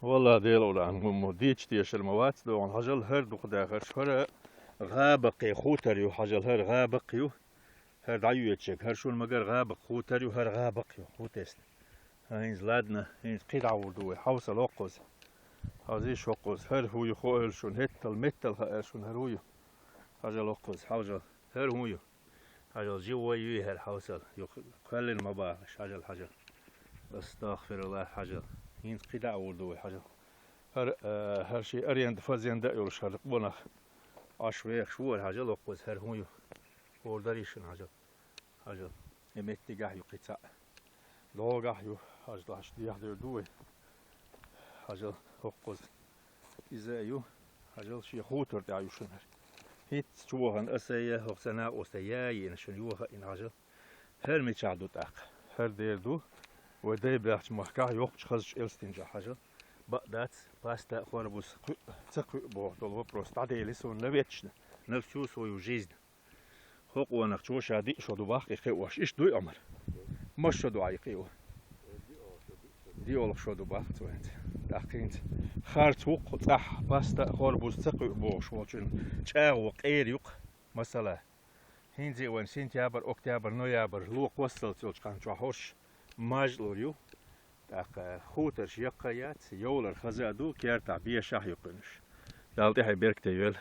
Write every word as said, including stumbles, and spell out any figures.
Валла, Дела улан, хӀума дийча тешар ма вац догӀун, хьажал, хӀара дукха дахарш, хӀара гӀабакхе хутар ю, хьажал, хӀара гӀабакх ю. ХӀара дӀайоьдучег, хӀара шун магар гӀабакх хутар ю, хӀара гӀабакх ю, хутесна. ХӀа, хӀинца ладна, хӀинца кхидӀа вур ду вай, хьовсал хӀокхуза. Хьовзийш хӀокхуза, хӀара хӀу ю, хӀу ойла шун, хӀеттал, меттал хаьа шун, хӀара хӀу ю. Хьажал хӀокхуза, хьовжал, хӀара хӀу ю. Хьажал, живой юй хӀара, хьовсал, юха кхоьллина ма бахаш, хьажал, хьажал. Астагфируллах, хьажал. ХӀинца кхидӀа вур ду вай, хьажал. ХӀара, э, хӀара ши аренда, фазенда а йолуш, хӀара къонах Ӏаш вехаш ву хӀара, хьажал хӀокхуза, хӀара хӀун ю? ХӀора дарий шуна, хьажал. Хьажал. И меттигахь ю кхин цхьаъ. ДогӀахь ю, хьажал, хьажа дехьа дер ду вай. Хьажал, хӀокхуза. Иза а ю, хьажал, шен хутар тӀехь ю шуна хӀара. ХӀинцца чу вахана аса я, хӀокху сан накъоста я а йина шуна, йоха а йина, хьажал. ХӀара мичахь ду тӀаккха? ХӀара дер ду, вай дай баьхча махкахь йоккхачу хазачу Элстинчохь, хьажал. Бакъ дац, паста а, хорбуз кхуьу, ца кхуьу боху долу вопрос дӀаделира суна лаветташна, на всю свою жизнь. ХӀокху къонахчо ша диъ шо ду баккха и кхиош. Иштта дуй, Ӏумар? Масса шо ду хьан и кхио? ДиъолгӀа шо ду баккха цо хӀинца. ТӀаккха хӀинца харц ву-кх цӀахь, паста а, хорбуз ца кхуьу бохуш волчун чӀагӀо къера ю-кх, масала. ХӀинца а вайн сентябрь, октябрь, ноябрь ло кхоссалц йолчу хан чохь хӀорш мажа лур ю. ТӀаккха хутарш яккха яц, йовлар хаза а ду, кертахь бешахь а ю кхуьнуш. Далла тӀаьхье беркате йойла.